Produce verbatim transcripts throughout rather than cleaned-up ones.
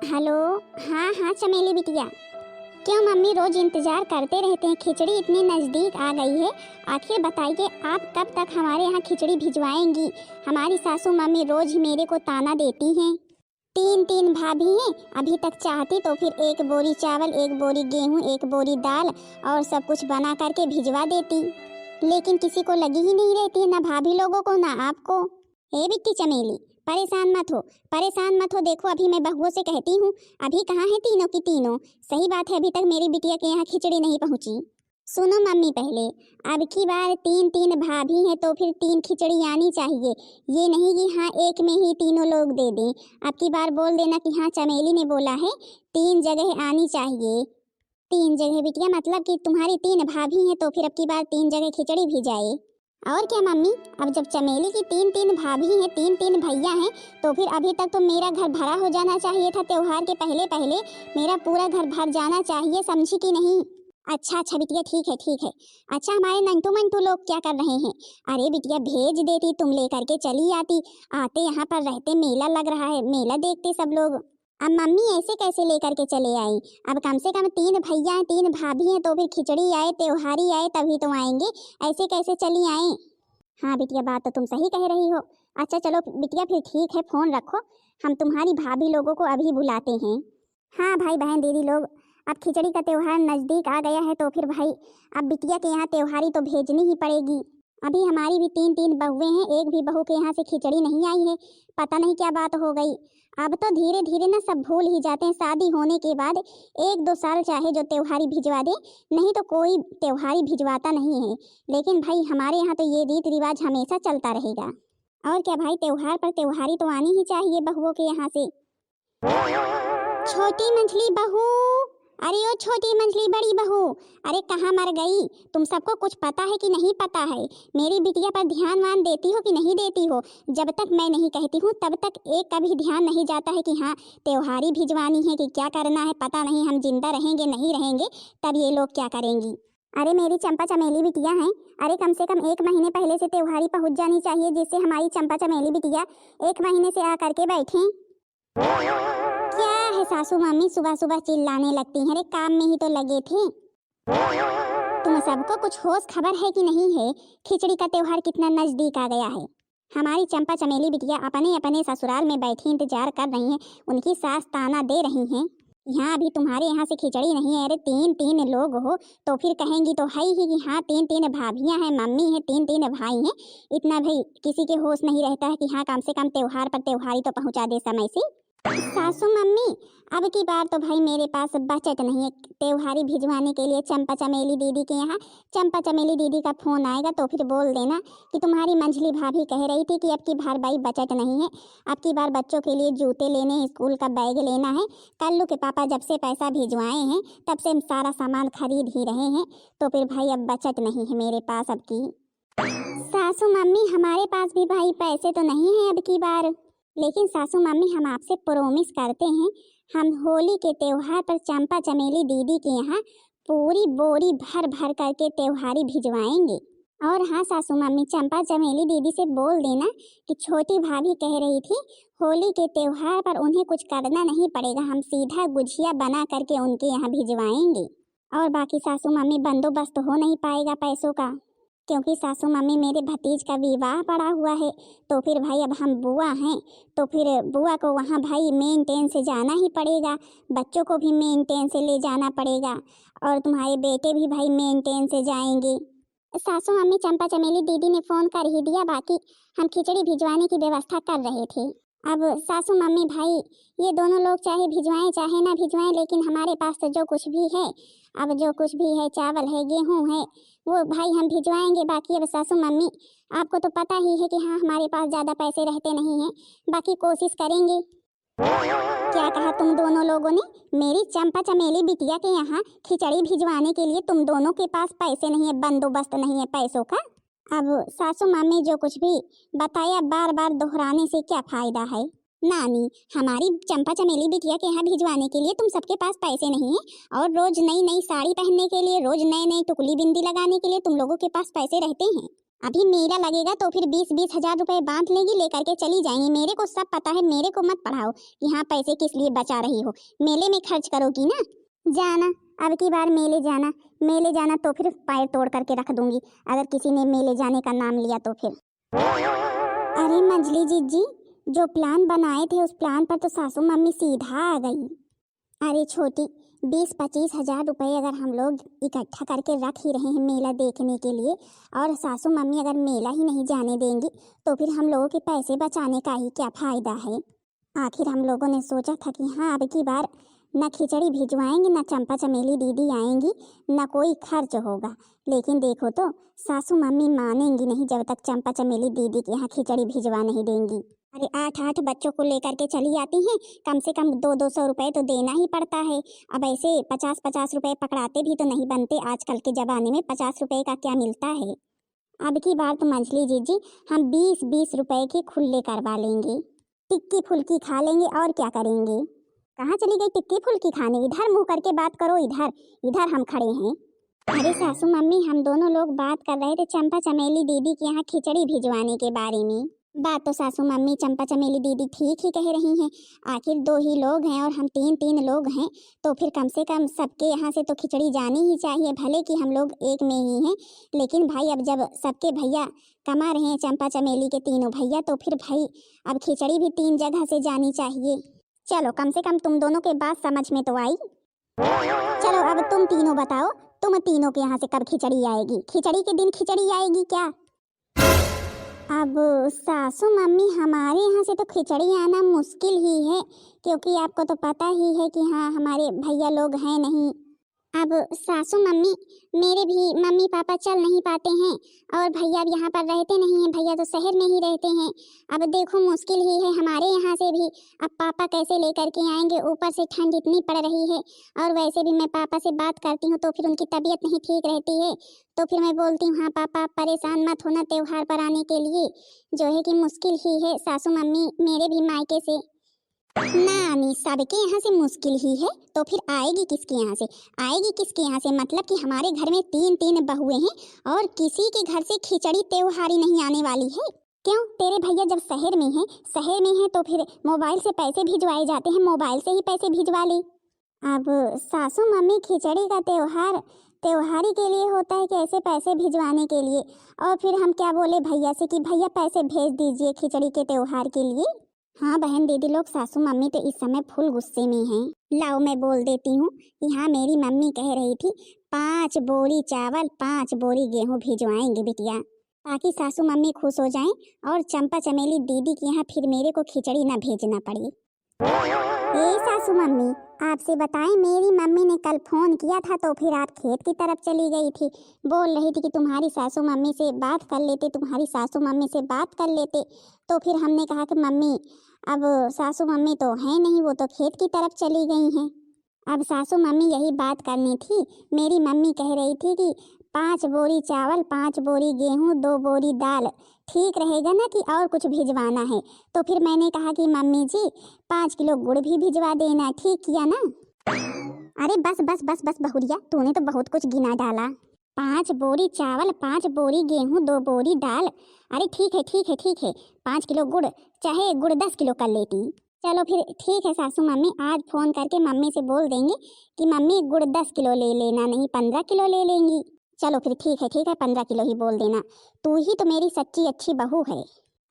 हेलो। हाँ हाँ चमेली बिटिया, क्यों मम्मी, रोज इंतजार करते रहते हैं, खिचड़ी इतनी नजदीक आ गई है, आखिर बताइए आप कब तक हमारे यहाँ खिचड़ी भिजवाएंगी? हमारी सासू मम्मी रोज ही मेरे को ताना देती हैं। तीन तीन भाभी हैं, अभी तक चाहती तो फिर एक बोरी चावल, एक बोरी गेहूँ, एक बोरी दाल और सब कुछ बना करके भिजवा देती, लेकिन किसी को लगी ही नहीं रहती, ना भाभी लोगों को ना आपको। हे बिट्टी चमेली, परेशान मत हो, परेशान मत हो। देखो अभी मैं बहुओं से कहती हूँ, अभी कहाँ है तीनों की तीनों। सही बात है, अभी तक मेरी बिटिया के यहाँ खिचड़ी नहीं पहुँची। सुनो मम्मी, पहले अब की बार तीन तीन भाभी हैं तो फिर तीन खिचड़ी आनी चाहिए। ये नहीं कि हाँ एक में ही तीनों लोग दे दें। अब की बार बोल देना कि हाँ चमेली ने बोला है, तीन जगह आनी चाहिए। तीन जगह बिटिया, मतलब कि तुम्हारी तीन भाभी हैं तो फिर अब की बार तीन जगह खिचड़ी भी जाए। और क्या मम्मी, अब जब चमेली की तीन तीन भाभी हैं, तीन तीन भैया हैं, तो फिर अभी तक तो मेरा घर भरा हो जाना चाहिए था, त्योहार के पहले पहले मेरा पूरा घर भर जाना चाहिए, समझी कि नहीं? अच्छा अच्छा बिटिया, ठीक है ठीक है। अच्छा हमारे नंटू मंटू लोग क्या कर रहे हैं? अरे बिटिया भेज देती, तुम लेकर के चली आती, आते यहाँ पर रहते, मेला लग रहा है, मेला देखते सब लोग। अब मम्मी ऐसे कैसे लेकर के चले आई? अब कम से कम तीन भैया हैं, तीन भाभी हैं, तो फिर खिचड़ी आए, त्योहारी आए, तभी तो आएंगे, ऐसे कैसे चली आए? हाँ बिटिया, बात तो तुम सही कह रही हो। अच्छा चलो बिटिया, फिर ठीक है, फोन रखो, हम तुम्हारी भाभी लोगों को अभी बुलाते हैं। हाँ भाई बहन दीदी लोग, अब खिचड़ी का त्योहार नजदीक आ गया है, तो फिर भाई अब बिटिया के यहाँ त्योहारी तो भेजनी ही पड़ेगी। अभी हमारी भी तीन तीन बहुएं हैं, एक भी बहू के यहाँ से खिचड़ी नहीं आई है, पता नहीं क्या बात हो गई। अब तो धीरे धीरे ना सब भूल ही जाते हैं। शादी होने के बाद एक दो साल चाहे जो त्योहारी भिजवा दे, नहीं तो कोई त्योहारी भिजवाता नहीं है। लेकिन भाई हमारे यहाँ तो ये रीत रिवाज हमेशा चलता रहेगा। और क्या भाई, त्योहार पर त्योहारी तो आनी ही चाहिए बहुओं के यहाँ से। छोटी मंझली बहू, अरे ओ छोटी मंझली बड़ी बहू, अरे कहाँ मर गई? तुम सबको कुछ पता है कि नहीं पता है? मेरी बिटिया पर ध्यान वान देती हो कि नहीं देती हो? जब तक मैं नहीं कहती हूँ तब तक एक का भी ध्यान नहीं जाता है कि हाँ त्योहारी भिजवानी है कि क्या करना है, पता नहीं हम जिंदा रहेंगे नहीं रहेंगे, तब ये लोग क्या करेंगी। अरे मेरी चंपा चमेली बिटिया हैं, अरे कम से कम एक महीने पहले से त्योहारी पहुँच जानी चाहिए, जिससे हमारी चंपा चमेली बिटिया एक महीने से आ करके बैठें। क्या है सासू मम्मी सुबह सुबह चिल्लाने लगती हैं? अरे काम में ही तो लगे थे। तुम सबको कुछ होश खबर है कि नहीं है? खिचड़ी का त्योहार कितना नजदीक आ गया है। हमारी चंपा चमेली बिटिया अपने अपने ससुराल में बैठी इंतजार कर रही हैं, उनकी सास ताना दे रही हैं, यहाँ अभी तुम्हारे यहाँ से खिचड़ी नहीं है। अरे तीन तीन लोग हो तो फिर कहेंगी तो है ही कि हाँ तीन तीन भाभियाँ हैं, मम्मी हैं, तीन तीन भाई हैं। इतना भी किसी के होश नहीं रहता है कि हाँ कम से कम त्योहार पर त्योहारी तो पहुँचा दे समय से। सासू मम्मी, अब की बार तो भाई मेरे पास बजट नहीं है त्योहारी भिजवाने के लिए चंपा चमेली दीदी के यहाँ। चंपा चमेली दीदी का फोन आएगा तो फिर बोल देना कि तुम्हारी मंझली भाभी कह रही थी कि अब की बार भाई बजट नहीं है, अब की बार बच्चों के लिए जूते लेने हैं, स्कूल का बैग लेना है। कल्लू के पापा जब से पैसा भिजवाए हैं तब से हम सारा सामान खरीद ही रहे हैं, तो फिर भाई अब बजट नहीं है मेरे पास अब की। सासू मम्मी, हमारे पास भी भाई पैसे तो नहीं है अब की बार, लेकिन सासू मम्मी हम आपसे प्रॉमिस करते हैं, हम होली के त्योहार पर चंपा चमेली दीदी के यहाँ पूरी बोरी भर भर करके त्योहारी भिजवाएंगे। और हाँ सासू मम्मी, चंपा चमेली दीदी से बोल देना कि छोटी भाभी कह रही थी होली के त्योहार पर उन्हें कुछ करना नहीं पड़ेगा, हम सीधा गुझिया बना करके उनके यहाँ भिजवाएंगे। और बाकी सासू मम्मी बंदोबस्त हो नहीं पाएगा पैसों का, क्योंकि सासू मम्मी मेरे भतीज का विवाह पड़ा हुआ है, तो फिर भाई अब हम बुआ हैं, तो फिर बुआ को वहाँ भाई मेन ट्रेन से जाना ही पड़ेगा, बच्चों को भी मेन ट्रेन से ले जाना पड़ेगा और तुम्हारे बेटे भी भाई मेन ट्रेन से जाएंगे। सासू मम्मी चंपा चमेली दीदी ने फोन कर ही दिया, बाकी हम खिचड़ी भिजवाने की व्यवस्था कर रहे थे। अब सासू मम्मी भाई ये दोनों लोग चाहे भिजवाएं चाहे ना भिजवाएं, लेकिन हमारे पास तो जो कुछ भी है, अब जो कुछ भी है, चावल है, गेहूं है, वो भाई हम भिजवाएंगे। बाकी अब सासू मम्मी आपको तो पता ही है कि हाँ हमारे पास ज़्यादा पैसे रहते नहीं हैं, बाकी कोशिश करेंगे। क्या कहा तुम दोनों लोगों ने? मेरी चंपा चमेली बिटिया के यहाँ खिचड़ी भिजवाने के लिए तुम दोनों के पास पैसे नहीं है, बंदोबस्त नहीं है पैसों का। अब सासू मम्मी जो कुछ भी बताया बार बार दोहराने से क्या फायदा है? नानी, हमारी चंपा चमेली बिटिया के यहाँ भिजवाने के लिए तुम सबके पास पैसे नहीं है और रोज नई नई साड़ी पहनने के लिए, रोज नए नए टुकली बिंदी लगाने के लिए तुम लोगों के पास पैसे रहते हैं। अभी मेला लगेगा तो फिर बीस बीस हजार रुपए बांध लेंगी, लेकर के चली जाएंगी। मेरे को सब पता है, मेरे को मत पढ़ाओ कि हाँ पैसे किस लिए बचा रही हो, मेले में खर्च करोगी ना। जाना, अब की बार मेले जाना, मेले जाना तो फिर पैर तोड़ करके रख दूंगी अगर किसी ने मेले जाने का नाम लिया तो फिर। अरे मंझली जीजी, जो प्लान बनाए थे उस प्लान पर तो सासू मम्मी सीधा आ गई। अरे छोटी, बीस पच्चीस हजार रुपए अगर हम लोग इकट्ठा करके रख ही रहे हैं मेला देखने के लिए, और सासू मम्मी अगर मेला ही नहीं जाने देंगी तो फिर हम लोगों के पैसे बचाने का ही क्या फायदा है? आखिर हम लोगों ने सोचा था कि हाँ, अब की बार न खिचड़ी भिजवाएंगे, न चंपा चमेली दीदी आएंगी, न कोई खर्च होगा। लेकिन देखो तो, सासू मम्मी मानेंगी नहीं जब तक चंपा चमेली दीदी के यहाँ खिचड़ी भिजवा नहीं देंगी। अरे आठ आठ बच्चों को लेकर के चली आती हैं, कम से कम दो दो सौ रुपए तो देना ही पड़ता है। अब ऐसे पचास पचास रुपए पकड़ाते भी तो नहीं बनते, आजकल के जमाने में पचास रुपए का क्या मिलता है। अब की बार तो मंझली जीजी, हम बीस बीस रुपए के खुल्ले करवा लेंगे, टिक्की फुल्की खा लेंगे और क्या करेंगे। कहाँ चली गई टिक्की फुल्की खाने? इधर मुंह करके बात करो, इधर, इधर हम खड़े हैं। अरे सासू मम्मी, हम दोनों लोग बात कर रहे थे चंपा चमेली दीदी के यहाँ खिचड़ी भिजवाने के बारे में। बात तो सासू मम्मी चंपा चमेली दीदी ठीक ही कह रही हैं, आखिर दो ही लोग हैं और हम तीन तीन लोग हैं, तो फिर कम से कम सबके यहाँ से तो खिचड़ी जानी ही चाहिए, भले कि हम लोग एक में ही हैं। लेकिन भाई, अब जब सबके भैया कमा रहे हैं, चंपा चमेली के तीनों भैया, तो फिर भाई अब खिचड़ी भी तीन जगह से जानी चाहिए। चलो, कम से कम तुम दोनों के बात समझ में तो आई। चलो, अब तुम तीनों बताओ, तुम तीनों के यहाँ से कब खिचड़ी आएगी? खिचड़ी के दिन खिचड़ी आएगी क्या? अब सासू मम्मी, हमारे यहाँ से तो खिचड़ी आना मुश्किल ही है, क्योंकि आपको तो पता ही है कि हाँ, हमारे भैया लोग हैं नहीं। अब सासू मम्मी, मेरे भी मम्मी पापा चल नहीं पाते हैं और भैया अब यहाँ पर रहते नहीं हैं, भैया तो शहर में ही रहते हैं। अब देखो, मुश्किल ही है हमारे यहाँ से भी, अब पापा कैसे लेकर के आएंगे? ऊपर से ठंड इतनी पड़ रही है और वैसे भी मैं पापा से बात करती हूँ तो फिर उनकी तबीयत नहीं ठीक रहती है, तो फिर मैं बोलती हूँ, हाँ पापा, आप परेशान मत होना, त्योहार पर आने के लिए जो है कि मुश्किल ही है सासू मम्मी, मेरे भी मायके से। ना अम्मी, सबके यहाँ से मुश्किल ही है, तो फिर आएगी किसके यहाँ से? आएगी किसके यहाँ से? मतलब कि हमारे घर में तीन तीन बहुएं हैं और किसी के घर से खिचड़ी त्योहारी नहीं आने वाली है। क्यों, तेरे भैया जब शहर में हैं, शहर में हैं तो फिर मोबाइल से पैसे भिजवाए जाते हैं, मोबाइल से ही पैसे भिजवा ले। अब सासू मम्मी, खिचड़ी का त्योहार त्योहारी के लिए होता है कि ऐसे पैसे भिजवाने के लिए? और फिर हम क्या बोले भैया से कि भैया पैसे भेज दीजिए खिचड़ी के त्योहार के लिए? हाँ बहन दीदी लोग, सासू मम्मी तो इस समय फुल गुस्से में हैं। लाओ मैं बोल देती हूँ कि हाँ, मेरी मम्मी कह रही थी पाँच बोरी चावल, पाँच बोरी गेहूँ भिजवाएंगे बिटिया, ताकि सासू मम्मी खुश हो जाएं और चंपा चमेली दीदी के यहाँ फिर मेरे को खिचड़ी ना भेजना पड़े। ए सासू मम्मी, आपसे बताएं, मेरी मम्मी ने कल फोन किया था तो फिर आप खेत की तरफ चली गई थी, बोल रही थी कि तुम्हारी सासू मम्मी से बात कर लेते, तुम्हारी सासू मम्मी से बात कर लेते। तो फिर हमने कहा कि मम्मी, अब सासू मम्मी तो हैं नहीं, वो तो खेत की तरफ चली गई हैं। अब सासू मम्मी यही बात करनी थी, मेरी मम्मी कह रही थी कि पाँच बोरी चावल, पाँच बोरी गेहूँ, दो बोरी दाल, ठीक रहेगा ना कि और कुछ भिजवाना है? तो फिर मैंने कहा कि मम्मी जी, पाँच किलो गुड़ भी भिजवा देना, ठीक किया ना? अरे बस बस बस बस बहुरिया, तूने तो बहुत कुछ गिना डाला। पाँच बोरी चावल, पाँच बोरी गेहूँ, दो बोरी दाल। अरे ठीक है, ठीक है, ठीक है, पाँच किलो गुड़, चाहे गुड़ दस किलो कर लेती। चलो फिर ठीक है सासू मम्मी, आज फोन करके मम्मी से बोल देंगे कि मम्मी गुड़ दस किलो ले लेना, नहीं पन्द्रह किलो ले लेंगी। चलो फिर ठीक है, ठीक है, पन्द्रह किलो ही बोल देना, तू ही तो मेरी सच्ची अच्छी बहू है।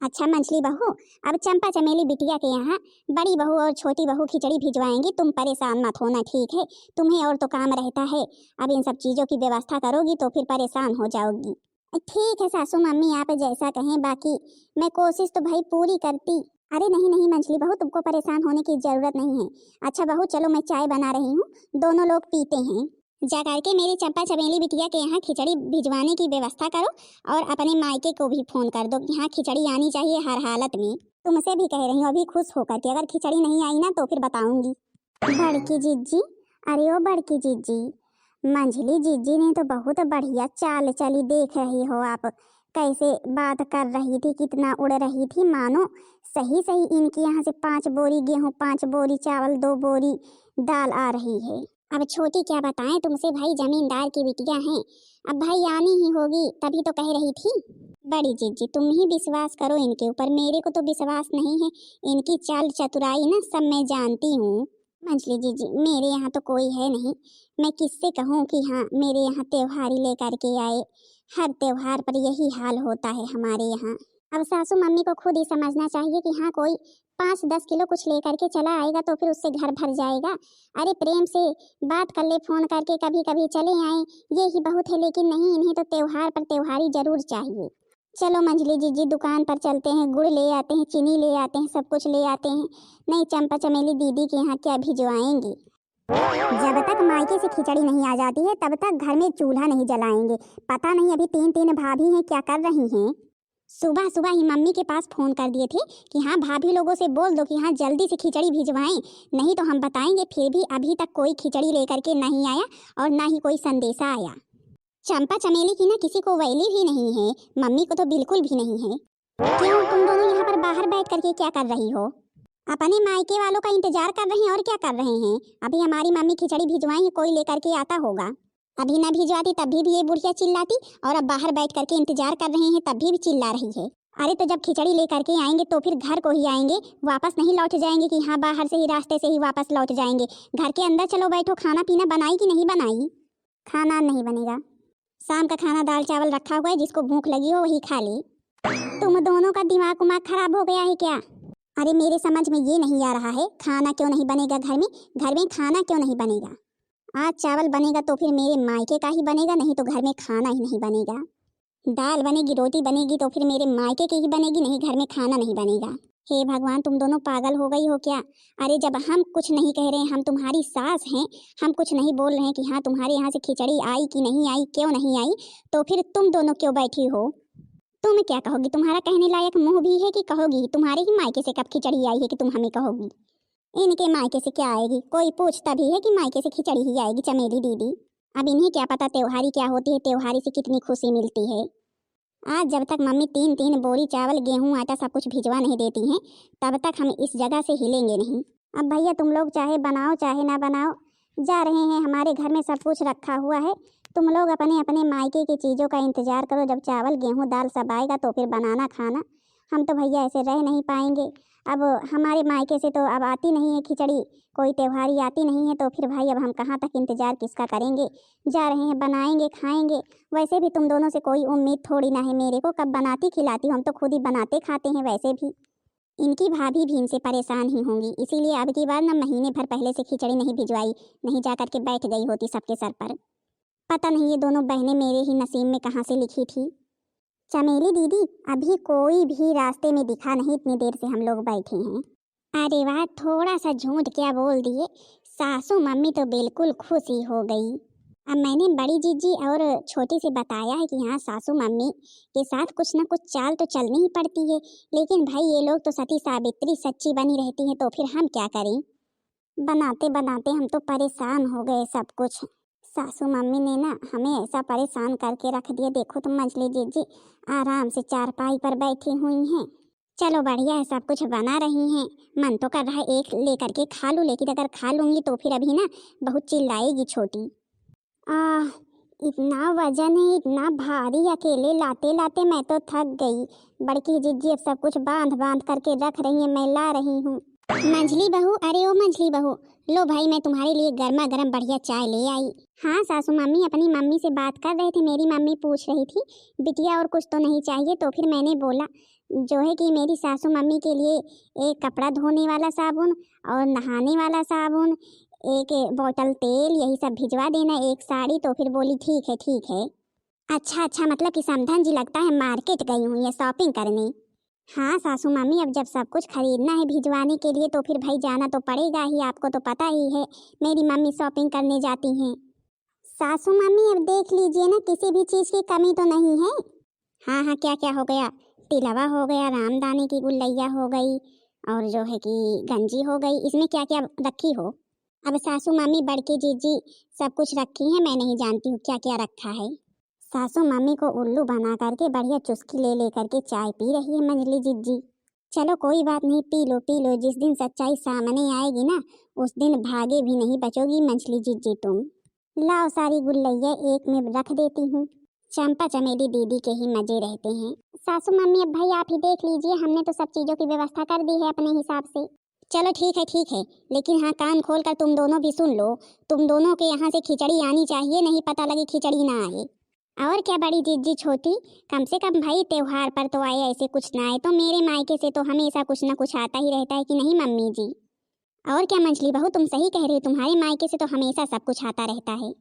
अच्छा मंझली बहू, अब चंपा चमेली बिटिया के यहाँ बड़ी बहू और छोटी बहू खिचड़ी भिजवाएंगी, तुम परेशान मत होना, ठीक है? तुम्हें और तो काम रहता है, अब इन सब चीजों की व्यवस्था करोगी तो फिर परेशान हो जाओगी। ठीक है सासू मम्मी, आप जैसा कहें, बाकी मैं कोशिश तो भाई पूरी करती। अरे नहीं नहीं मंझली बहू, तुमको परेशान होने की जरूरत नहीं है। अच्छा बहू, चलो मैं चाय बना रही हूँ, दोनों लोग पीते हैं। जा करके मेरी चंपा चमेली बिटिया के यहाँ खिचड़ी भिजवाने की व्यवस्था करो और अपने मायके को भी फोन कर दो कि हाँ, खिचड़ी आनी चाहिए हर हालत में। तुमसे भी कह रही हूँ अभी खुश होकर के, अगर खिचड़ी नहीं आई ना तो फिर बताऊंगी। बड़की जीजी, अरे ओ बड़की जीजी, मंझली जीजी ने तो बहुत बढ़िया चाल चली, देख रही हो आप कैसे बात कर रही थी, कितना उड़ रही थी, मानो सही सही इनके यहाँ से पाँच बोरी गेहूँ, पाँच बोरी चावल, दो बोरी दाल आ रही है। अब छोटी क्या बताएं तुमसे भाई, जमींदार की बिटिया हैं, अब भाई आनी ही होगी, तभी तो कह रही थी। बड़ी जीजी, तुम ही विश्वास करो इनके ऊपर, मेरे को तो विश्वास नहीं है। इनकी चाल चतुराई ना सब मैं जानती हूँ। मंझली जीजी, मेरे यहाँ तो कोई है नहीं, मैं किससे कहूँ कि हाँ, मेरे यहाँ त्योहारी लेकर के आए। हर त्योहार पर यही हाल होता है हमारे यहाँ। अब सासू मम्मी को खुद ही समझना चाहिए कि हाँ, कोई पाँच दस किलो कुछ लेकर के चला आएगा तो फिर उससे घर भर जाएगा। अरे, प्रेम से बात कर ले, फोन करके कभी कभी चले आए, ये ही बहुत है। लेकिन नहीं, इन्हें तो त्योहार पर त्योहारी जरूर चाहिए। चलो मंझली जीजी, दुकान पर चलते हैं, गुड़ ले आते हैं, चीनी ले आते हैं, सब कुछ ले आते हैं। नहीं, चंपा चमेली दीदी के यहाँ क्या भिजवाएंगे। जब तक मायके से खिचड़ी नहीं आ जाती है, तब तक घर में चूल्हा नहीं जलाएंगे। पता नहीं अभी तीन तीन भाभी हैं, क्या कर रही हैं। सुबह सुबह ही मम्मी के पास फोन कर दिए थे कि हाँ, भाभी लोगों से बोल दो कि हाँ, जल्दी से खिचड़ी भिजवाएं, नहीं तो हम बताएंगे। फिर भी अभी तक कोई खिचड़ी लेकर के नहीं आया और ना ही कोई संदेशा आया। चंपा चमेली की ना किसी को वैल्यू ही नहीं है, मम्मी को तो बिल्कुल भी नहीं है। क्यों, तुम दोनों यहाँ पर बाहर बैठ करके क्या कर रही हो? अपने मायके वालों का इंतजार कर रही हैं और क्या कर रहे हैं। अभी हमारी मम्मी खिचड़ी भिजवाई है, कोई लेकर के आता होगा। अभी ना भिजवाती तब भी, भी ये बुढ़िया चिल्लाती, और अब बाहर बैठ करके इंतजार कर रहे हैं तब भी, भी चिल्ला रही है। अरे, तो जब खिचड़ी लेकर के आएंगे तो फिर घर को ही आएंगे, वापस नहीं लौट जाएंगे कि हाँ, बाहर से ही, रास्ते से ही वापस लौट जाएंगे। घर के अंदर चलो, बैठो, खाना पीना बनाई कि नहीं बनाई? खाना नहीं बनेगा, शाम का खाना दाल चावल रखा हुआ है, जिसको भूख लगी हो वही खा ले। तुम दोनों का दिमाग उमाग खराब हो गया है क्या? अरे, मेरे समझ में ये नहीं आ रहा है, खाना क्यों नहीं बनेगा घर में, घर में खाना क्यों नहीं बनेगा? आज चावल बनेगा तो फिर मेरे मायके का ही बनेगा, नहीं तो घर में खाना ही नहीं बनेगा। दाल बनेगी, रोटी बनेगी तो फिर मेरे मायके की ही बनेगी, नहीं घर में खाना नहीं बनेगा। हे भगवान, तुम दोनों पागल हो गई हो क्या? अरे, जब हम कुछ नहीं कह रहे हैं, हम तुम्हारी सास हैं, हम कुछ नहीं बोल रहे हैं कि हाँ, तुम्हारे यहाँ से खिचड़ी आई कि नहीं आई, क्यों नहीं आई, तो फिर तुम दोनों क्यों बैठी हो? तुम क्या कहोगी? तुम्हारा कहने लायक मुंह भी है कि कहोगी? तुम्हारे ही मायके से कब खिचड़ी आई है कि तुम हमें कहोगी? इनके मायके से क्या आएगी? कोई पूछता भी है कि मायके से खिचड़ी ही आएगी, चमेली दीदी। अब इन्हें क्या पता त्योहारी क्या होती है, त्योहारी से कितनी खुशी मिलती है। आज जब तक मम्मी तीन तीन बोरी चावल, गेहूं, आटा सब कुछ भिजवा नहीं देती हैं, तब तक हम इस जगह से हिलेंगे नहीं। अब भैया, तुम लोग चाहे बनाओ चाहे ना बनाओ, जा रहे हैं, हमारे घर में सब कुछ रखा हुआ है। तुम लोग अपने अपने मायके की चीज़ों का इंतज़ार करो, जब चावल, गेहूं, दाल सब आएगा तो फिर बनाना खाना। हम तो भैया ऐसे रह नहीं पाएंगे। अब हमारे मायके से तो अब आती नहीं है खिचड़ी, कोई त्योहारी आती नहीं है, तो फिर भाई, अब हम कहाँ तक इंतज़ार किसका करेंगे? जा रहे हैं, बनाएंगे, खाएंगे। वैसे भी तुम दोनों से कोई उम्मीद थोड़ी ना है मेरे को, कब बनाती खिलाती हो, हम तो खुद ही बनाते खाते हैं वैसे भी। इनकी भाभी भी इनसे परेशान ही होंगी, इसीलिए अब की बार ना महीने भर पहले से खिचड़ी नहीं भिजवाई, नहीं जा करके बैठ गई होती सबके सर पर। पता नहीं ये दोनों बहनें मेरे ही नसीब में कहाँ से लिखी थी। चमेली दीदी, अभी कोई भी रास्ते में दिखा नहीं, इतनी देर से हम लोग बैठे हैं। अरे वाह, थोड़ा सा झूठ क्या बोल दिए, सासू मम्मी तो बिल्कुल खुश ही हो गई। अब मैंने बड़ी जीजी और छोटी से बताया है कि हाँ, सासू मम्मी के साथ कुछ ना कुछ चाल तो चलनी ही पड़ती है, लेकिन भाई, ये लोग तो सती सावित्री सच्ची बनी रहती हैं, तो फिर हम क्या करें? बनाते बनाते हम तो परेशान हो गए सब कुछ। सासू मम्मी ने ना हमें ऐसा परेशान करके रख दिया। देखो तो मंझली जीजी आराम से चारपाई पर बैठी हुई हैं। चलो, बढ़िया है, सब कुछ बना रही हैं। मन तो कर रहा है एक लेकर के खा लूँ, लेकिन अगर खा लूँगी तो फिर अभी ना बहुत चिल्लाएगी छोटी। आह, इतना वजन है, इतना भारी, अकेले लाते लाते मैं तो थक गई। बड़की जीजी अब सब कुछ बांध बांध करके रख रही है, मैं ला रही हूँ। मंझली बहू, अरे ओ मंझली बहू, लो भाई, मैं तुम्हारे लिए गर्मा गर्म बढ़िया चाय ले आई। हाँ सासू मम्मी, अपनी मम्मी से बात कर रहे थे, मेरी मम्मी पूछ रही थी, बिटिया और कुछ तो नहीं चाहिए? तो फिर मैंने बोला जो है कि मेरी सासू मम्मी के लिए एक कपड़ा धोने वाला साबुन और नहाने वाला साबुन, एक बोतल तेल, यही सब भिजवा देना, एक साड़ी। तो फिर बोली, ठीक है, ठीक है। अच्छा, अच्छा, मतलब कि समधन जी लगता है मार्केट गई हुई है शॉपिंग करने। हाँ सासू मम्मी, अब जब सब कुछ खरीदना है भिजवाने के लिए तो फिर भाई जाना तो पड़ेगा ही, आपको तो पता ही है मेरी मम्मी शॉपिंग करने जाती हैं। सासू मम्मी, अब देख लीजिए ना, किसी भी चीज़ की कमी तो नहीं है। हाँ हाँ, क्या क्या हो गया? तिलवा हो गया, रामदाने की गुल्लैया हो गई, और जो है कि गंजी हो गई। इसमें क्या क्या रखी हो? अब सासू मम्मी, बड़की जीजी सब कुछ रखी हैं, मैं नहीं जानती हूँ क्या क्या रखा है। सासू मम्मी को उल्लू बना करके बढ़िया चुस्की ले लेकर के चाय पी रही है मंझली जीजी। चलो कोई बात नहीं, पी लो पी लो, जिस दिन सच्चाई सामने आएगी ना, उस दिन भागे भी नहीं बचोगी मंझली जीजी तुम। लाओ, सारी गुल्लैया एक में रख देती हूँ। चंपा चमेली दीदी के ही मजे रहते हैं। सासू मम्मी, अब भाई आप ही देख लीजिए, हमने तो सब चीजों की व्यवस्था कर दी है अपने हिसाब से। चलो ठीक है, ठीक है, लेकिन हाँ, कान खोल कर तुम दोनों भी सुन लो, तुम दोनों के यहाँ से खिचड़ी आनी चाहिए, नहीं पता लगे खिचड़ी ना आए। और क्या बड़ी जीजी छोटी, कम से कम भाई त्योहार पर तो आए, ऐसे कुछ ना आए तो मेरे मायके से तो हमेशा कुछ ना कुछ आता ही रहता है कि नहीं मम्मी जी? और क्या मंझली बहू, तुम सही कह रही हो, तुम्हारे मायके से तो हमेशा सब कुछ आता रहता है।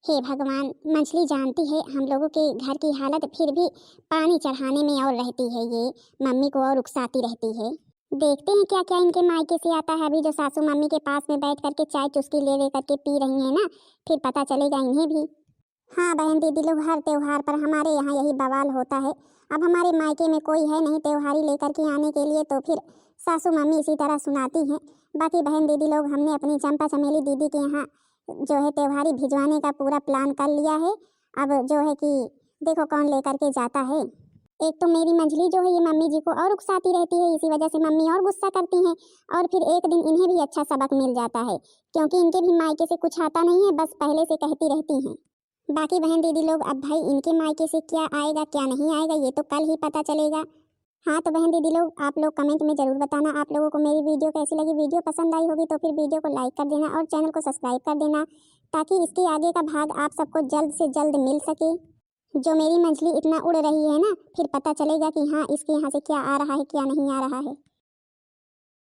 हे भगवान, मंझली जानती है हम लोगों के घर की हालत, फिर भी पानी चढ़ाने में और रहती है ये, मम्मी को और उकसाती रहती है। देखते हैं क्या क्या इनके मायके से आता है। अभी जो सासू मम्मी के पास में बैठ करके चाय चुस्की ले ले करके पी रही हैं ना, फिर पता चलेगा इन्हें भी। हाँ बहन दीदी लोग, हर त्योहार पर हमारे यहाँ यही बवाल होता है। अब हमारे मायके में कोई है नहीं त्योहारी लेकर के आने के लिए, तो फिर सासू मम्मी इसी तरह सुनाती हैं। बाकी बहन दीदी लोग, हमने अपनी चंपा चमेली दीदी के यहाँ जो है त्योहारी भिजवाने का पूरा प्लान कर लिया है। अब जो है कि देखो कौन लेकर के जाता है। एक तो मेरी मंझली जो है ये मम्मी जी को और उकसाती रहती है, इसी वजह से मम्मी और गुस्सा करती हैं, और फिर एक दिन इन्हें भी अच्छा सबक मिल जाता है, क्योंकि इनके भी मायके से कुछ आता नहीं है, बस पहले से कहती रहती हैं। बाकी बहन दीदी लोग, अब भाई इनके मायके से क्या आएगा क्या नहीं आएगा, ये तो कल ही पता चलेगा। हाँ तो बहन दीदी लोग, आप लोग कमेंट में ज़रूर बताना आप लोगों को मेरी वीडियो कैसी लगी। वीडियो पसंद आई होगी तो फिर वीडियो को लाइक कर देना और चैनल को सब्सक्राइब कर देना, ताकि इसके आगे का भाग आप सबको जल्द से जल्द मिल सके। जो मेरी मंझली इतना उड़ रही है ना, फिर पता चलेगा कि हाँ, इसके यहाँ से क्या आ रहा है क्या नहीं आ रहा है।